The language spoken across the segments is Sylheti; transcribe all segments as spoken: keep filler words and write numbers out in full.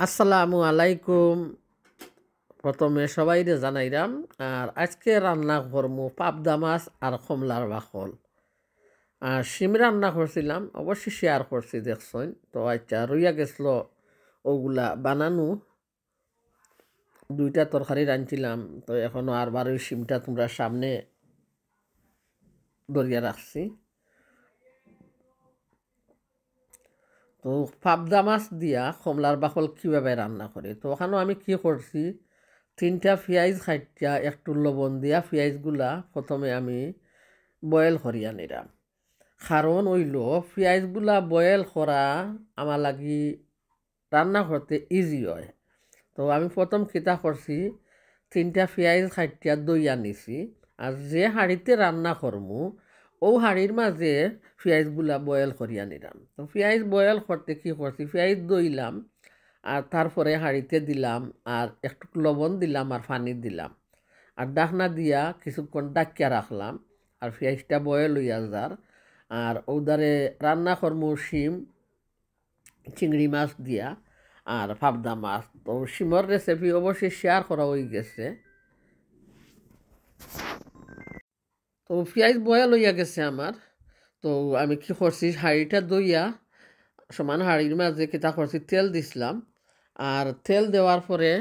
আসসালামু আলাইকুম। প্রথমে সবাইরে জানাইরাম, আর আজকে রান্না করমু পাবদা মাছ আর কমলার বাকল। আর শিম রান্না করছিলাম, অবশ্যই শেয়ার করছি, দেখছইন। তো আচ্ছা, রইয়া গেছিল ওগুলা বানানো। দুইটা তরকারি রাঁধছিলাম, তো এখনো আর বারোই শিমটা তোমরা সামনে ধরিয়া রাখছি। তো পাবদা মাছ দিয়া কমলার বাকল কিভাবে রান্না করে, তো ওখানে আমি কি করছি, তিনটা পিয়াইজ কাটিয়া একটু লবণ দিয়া পিয়াইজগুলা প্রথমে আমি বয়েল করিয়া নিলাম। কারণ অইলো পিয়াইজগুলা বয়েল করা আমার লাগি রান্না করতে ইজি হয়। তো আমি প্রথম কিতা করছি, তিনটা পিয়াইজ কাটিয়া ধইয়া নিছি। আর যে হাঁড়িতে রান্না করমু, ও হাঁড়ির মাঝে পিয়াইজগুলা বয়েল করিয়া নিলাম। তো পিয়াইজ বয়েল করতে কি করছি, পিয়াইজ ধইলাম, আর তারপরে হাঁড়িতে দিলাম, আর একটু লবণ দিলাম, আর পানি দিলাম, আর ঢাকনা দিয়া কিছুক্ষণ ঢাকিয়া রাখলাম। আর পিয়াইজটা বয়েল হইয়া যার, আর ওদারে রান্না করমু শিম, চিংড়ি মাছ দিয়া আর পাবদা মাছ। তো শিমর রেসিপি অবশ্যই শেয়ার করা হয়ে গেছে। তো পিয়াইজ বয়েল হইয়া গেছে আমার। তো আমি কি করছি, হাঁড়িটা ধইয়া সমান হাঁড়ির মাঝে কিতা করছি, তেল দিছিলাম। আর তেল দেওয়ার পরে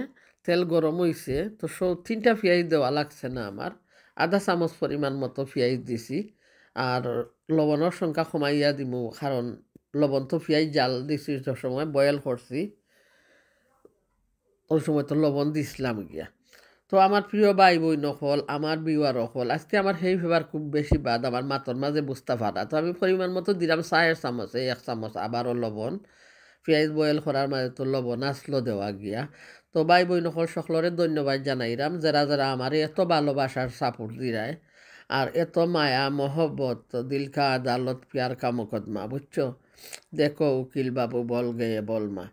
তেল গরম হইছে, তো সব তিনটা পিয়াইজ দেওয়া লাগছে না আমার, আধা চামচ পরিমাণ মতো পিয়াইজ দিছি। আর লবণর সংখ্যা কমাইয়া দিমু, কারণ লবণ তো পিয়াইজ জাল দিছি, যে সময় বয়েল করছি, ওই সময় তো লবণ দিছিলাম গিয়া। তো আমার প্রিয় ভাই বইন অকল, আমার ভিউয়ার অকল, আজকে আমার হেই ফেবার খুব বেশি বাদ আমার মাতর মাঝে বুঝতা পারা। তো আমি পরিমাণ মতো দিলাম চায়ের চামচ, এই এক চামচ আবারও লবণ। পিয়াইজ বয়েল করার মাঝে তো লবণ আসলো দেওয়া গিয়া। তো ভাই বইন অকল, সকলরে ধন্যবাদ জানাইরাম, যারা যারা আমারে এত ভালোবাসার সাপোর্ট দিরায়, আর এত মায়া মহব্বত, দিল কা আদালত প্যার কা মুকদমা, বুঝছো? দেখো উকিল বাবু বল গেয়ে বল মা।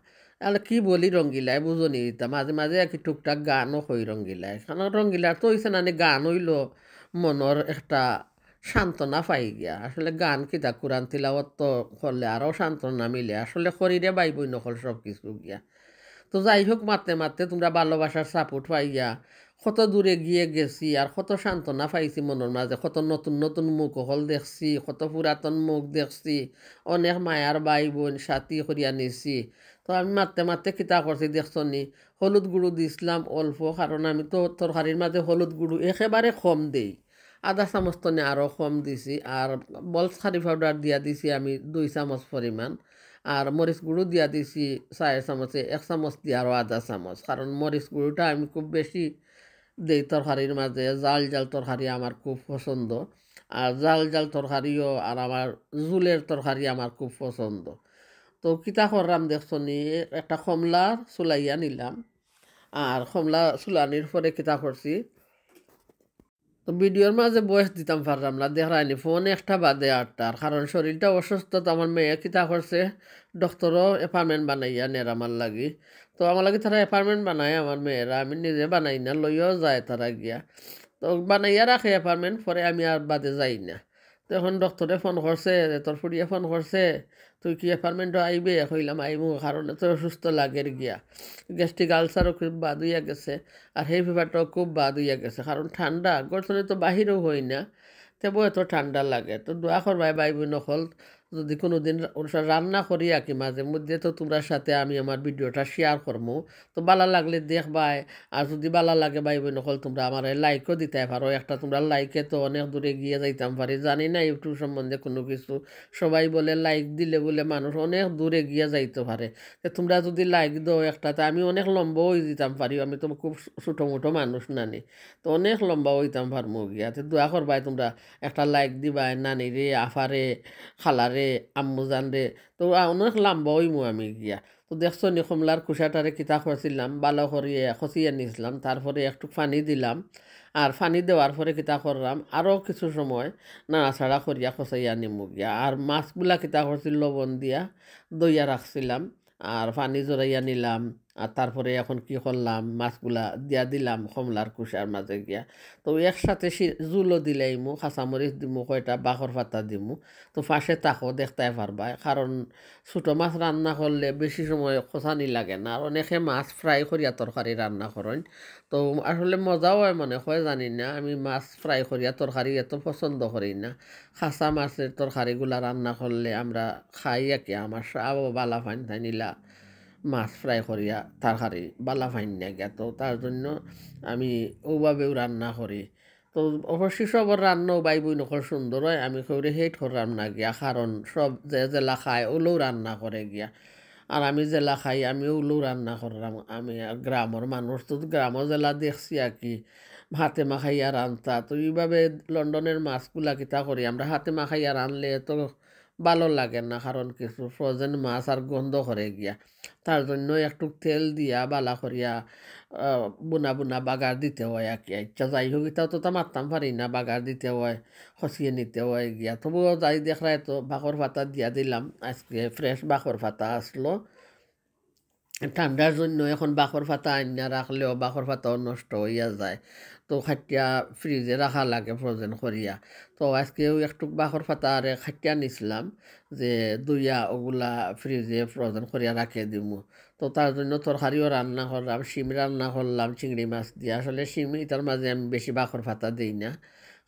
আর কি বলি রঙ্গিলায়, বুঝো নি? তা মাঝে মাঝে আর কি টুকটাক গানও কই রঙ্গিলায়। কারণ রঙ্গিলার তো হইছে না নি, গান হইলো মনর একটা সান্ত্বনা পাই গিয়া। আসলে গান কিতা, কোরআন তিলাওয়াত তো করলে আরও সান্ত্বনা মিলে। আসলে করি রে ভাই বইন অকল সব কিছু গিয়া। তো যাই হোক, মাততে মাততে তোমরা ভালোবাসার সাপোর্ট পাইয়া কত দূরে গিয়ে গেছি, আর কত সান্ত্বনা পাইছি মনর মাঝে, কত নতুন নতুন মুখ অকল দেখছি, কত পুরাতন মুখ দেখছি, অনেক মায়ার ভাই বইন সাথী করিয়া নিছি। তো আমি মাততে মাততে কিতা করছি দেখছো নি, হলুদ গুঁড়ো দিছিলাম অল্প, কারণ আমি তো তরকারির মাঝে হলুদ গুঁড়ো একেবারে কম দেই, আধা চামচ তনে আরও কম দিছি। আর বলস কারি পাউডার দিয়া দিছি আমি দুই চামচ পরিমাণ, আর মরিচ গুঁড়ো দিয়া দিছি চায়ের চামচে, এক চামচ দিয়া আরও আধা চামচ, কারণ মরিচ গুঁড়োটা আমি খুব বেশি দেই তরকারির মাঝে। জাল জাল তরকারি আমার খুব পছন্দ, আর জাল জাল তরকারিও, আর আমার ঝুলের তরকারি আমার খুব পছন্দ। তো কিতা করলাম দেখছো নি, একটা কমলা চুলাইয়া নিলাম, আর কমলা চুলানির পরে কিতা করছি, তো ভিডিওর মাঝে বয়স দিতাম পারলাম না, দেখরায়নি ফোন একটা বাদে আটটার, কারণ শরীরটা অসুস্থ। তো আমার মেয়ে কিতা করছে, ডক্টরও অ্যাপয়েন্টমেন্ট বানাইয়া নের আমার লাগি। তো আমার লাগি তারা অ্যাপয়েন্টমেন্ট বানায় আমার মেয়েরা, আমি নিজে বানাই না, লইয়াও যায় তারা গিয়া। তো বানাইয়া রাখে অ্যাপয়েন্টমেন্ট, পরে আমি আর বাদে যাই না। তো এখন ডক্টরে ফোন করছে, তোর ফুড়িয়ে ফোন করছে, তুই কি অ্যাপয়েন্টমেন্টও আইবে? কইলাম, আইমু, কারণ এত অসুস্থ লাগের গিয়া, গ্যাস্ট্রিক আলসারও খুব বাদ হইয়া গেছে, আর হেই ফিভারটাও খুব বাদ হইয়া গেছে, কারণ ঠান্ডা, ঘর থনে তো বাহিরও হই না, তেবও এত ঠান্ডা লাগে। তো দোয়া করবায় ভাই বইন অকল, যদি কোনোদিন রা-, রান্না করি আর কি মাঝে মধ্যে, তো তোমরার সাথে আমি আমার ভিডিওটা শেয়ার করমু। তো ভালা লাগলে দেখবায়, আর যদি ভালা লাগে ভাই বইন অকল, তোমরা আমারে লাইকও দিতায় পারো। একটা তোমরা লাইকে তো অনেক দূরে গিয়া যাইতাম পারি। জানি না YouTube সম্বন্ধে কোনো কিছু, সবাই বলে লাইক দিলে বলে মানুষ অনেক দূরে গিয়া যাইতো পারে। তো তোমরা যদি লাইক দেও একটা, তে আমি অনেক লম্বা হই দিতাম পারি, আমি তো খুব ছোটো মোটো মানুষ নানি, তো অনেক লম্বা হইতাম পারমু গিয়া। তো দোয়া করবায় তোমরা, একটা লাইক দিবায়, নানিরে, আফারে, খালারে, আম্মুজানরে, তো আ-, অনেক লম্বা হইমু আমি গিয়া। তো দেখছো নি কমলার খোসাটারে কিতা করছিলাম, ভালা করিয়া খসিয়া নিছিলাম, তারপরে একটু পানি দিলাম, আর পানি দেওয়ার পরে কিতা করলাম, আরও কিছু সময় নাড়াচাড়া করিয়া খসাইয়া নিমু গিয়া। আর মাছগুলা কিতা করছি, লবণ দিয়া ধইয়া রাখছিলাম, আর পানি জড়াইয়া নিলাম, আর তারপরে এখন কি করলাম, মাছগুলা দিয়া দিলাম কমলার কুষার মাঝে গিয়া। তো একসাথে শি-, ঝুলও দিলাইমু, কাঁচামরিচ দিমু, কয়টা বাখর পাতা দিমু। তো পাশে থাকো, দেখতায় পারবায়, কারণ ছোটো মাছ রান্না করলে বেশি সময় কষানি লাগে না। আর অনেকে মাছ ফ্রাই করিয়া তরকারি রান্না করইন, তো আসলে মজাও অয় মনে কয়, জানি না। আমি মাছ ফ্রাই করিয়া তরকারি এত পছন্দ করি না। কাঁচা মাছের তরকারিগুলা রান্না করলে আমরা খাই আর কি, আমার সাবও বালা পাইন, তাইন ইলা মাছ ফ্রাই করিয়া তরকারি বালা পাইন না গিয়া, তো তার জন্য আমি ওভাবেও রান্না করি। তো অবশ্যই সবর রান্নাও ভাই বইন অকল সুন্দর অয়, আমি কেউরে হেট কররাম না গিয়া, কারণ সব যে যেলা খায় ওলাউ রান্না করে গিয়া। আর আমি যেলা খাই, আমি ওলাউ রান্না কররাম। আমি আর গ্রামর মানুষ, তো গ্রামও যেলা দেখছি আর কি, হাতে মাখাইয়া রানতা। তো এইভাবে লন্ডনের মাছগুলা কিতা করি, আমরা হাতে মাখাইয়া রানলে তো ভালো লাগে না, কারণ কিছু ফ্রোজেন মাছ আর গন্ধ করে গিয়া। তার জন্য একটু তেল দিয়া বালা করিয়া, আহ, বুনা বুনা বাগার দিতে অয় আর কি। আচ্ছা, যাই হোক, ইতাও তো তা মারতাম পারি না, বাগার দিতে অয়, খসিয়ে নিতে অয় গিয়া। তবুও যাই দেখরায় তো বাখর পাতা দিয়া দিলাম, আজকে ফ্রেশ বাখর পাতা আসলো। ঠান্ডার জন্য এখন বাখর পাতা আনিয়া রাখলেও বাখর পাতাও নষ্ট অইয়া যায়, তো কাটিয়া ফ্রিজে রাখা লাগে ফ্রোজেন করিয়া। তো আজকেও একটু বাখর পাতা আরে কাটিয়া নিছিলাম, যে ধুইয়া ওগুলা ফ্রিজে ফ্রোজেন করিয়া রাখিয়া দিমু। তো তার জন্য তরকারিও রান্না করলাম, শিম রান্না করলাম চিংড়ি মাছ দিয়া। আসলে শিম ইতার মাঝে আমি বেশি বাখর পাতা দেই না,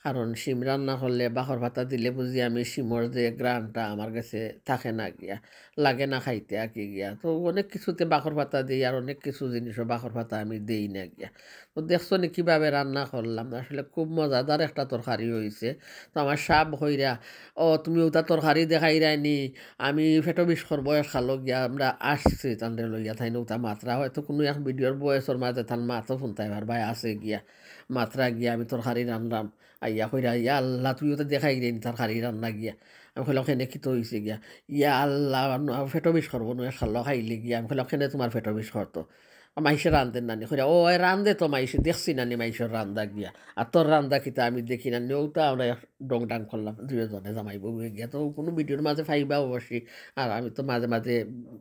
কারণ শিম রান্না করলে বাখর পাতা দিলে বুঝি আমি শিমর যে ঘ্রাণটা আমার গেছে থাকে না গিয়া, লাগে না খাইতে আর কি গিয়া। তো অনেক কিছুতে বাখর পাতা দেই, আর অনেক কিছু জিনিসও বাখর পাতা আমি দেই না গিয়া। তো দেখছো নি কিভাবে রান্না করলাম, আসলে খুব মজাদার একটা তরকারি অইছে। তো আমার সাব কইরা, "ও, তুমি ওটা তরকারি দেখাইরায় নি, আমি পেটো বিষ করবো এক খালো গিয়া।" আমরা আসছি তানরে লইয়া, তাইন ওটা মাতরা, হয়তো কুনু এক ভিডিওর বয়সর মাঝে তান মাতও হুনতায় পারবায়, আছে গিয়া মাতরা গিয়া আমি তরকারি রানলাম। আইয়া কইরা, "ইয়া আল্লাহ, তুই ওটা দেখাইরায় নি তরকারি রান্না গিয়া।" আমি কইলাম, "কেনে কিতা অইছে গিয়া?" "ইয়া আল্লাহ, ন-, পেটো বিষ করবো নু, এক খালো খাইলে গিয়া।" আমি কইলাম, "কেনে তুমার পেটো বিষ করতো? মাইনষে রান্ধে না নি?" কইরা, "ও, এ রান্ধে তো মাইনষে, দেখছি না নি মাইনষর রান্ধা গিয়া। আর তোর রান্ধা কিতা আমি দেখি না নি?" ওটা আমরা এক ডং ডাং করলাম দুইজনে জামাই বউ গিয়া। তো কুনু ভিডিওর মাঝে পাইবা অবশ্যই। আর আমি তো মাঝে মাঝে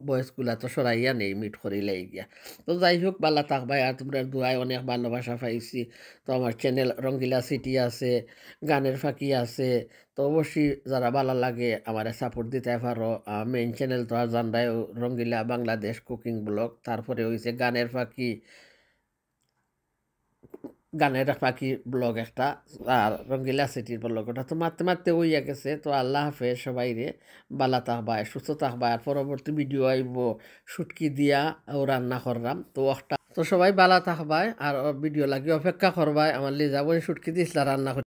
ভয়েসগুলা তো সরাইয়া নেই, মিউট করিলাই গিয়া। তো যাই হোক, বালা থাকবায়, আর তুমরার দোয়ায় অনেক ভালোবাসা পাইছি। তো আমার চ্যানেল রঙ্গিলা সিটি আছে, গানের ফাঁকি আছে, তো অবশ্যই যারা বালা লাগে আমারে সাপোর্ট দিতায় পারো। আহ, মেইন চ্যানেল তো আর জানরায়, রঙ্গিলা বাংলাদেশ কুকিং ব্লগ, তারপরে অইছে গানের ফাঁকি, গানের ফাঁকি ব্লগ একটা, আর রঙ্গিলা সিটির ব্লগ ওটা। তো মাততে মাততে অইয়া গেছে। তো আল্লাহ হাফেজ সবাইরে, বালা থাকবায়, সুস্থ থাকবায়। আর পরবর্তী ভিডিও আইবো শুটকি দিয়া ও রান্না কররাম। তো একটা, তো সবাই বালা থাকবায়, আর ভিডিও লাগি অপেক্ষা করবায়। আমার লিজা বইন শুটকি দিছলা রান্না করি।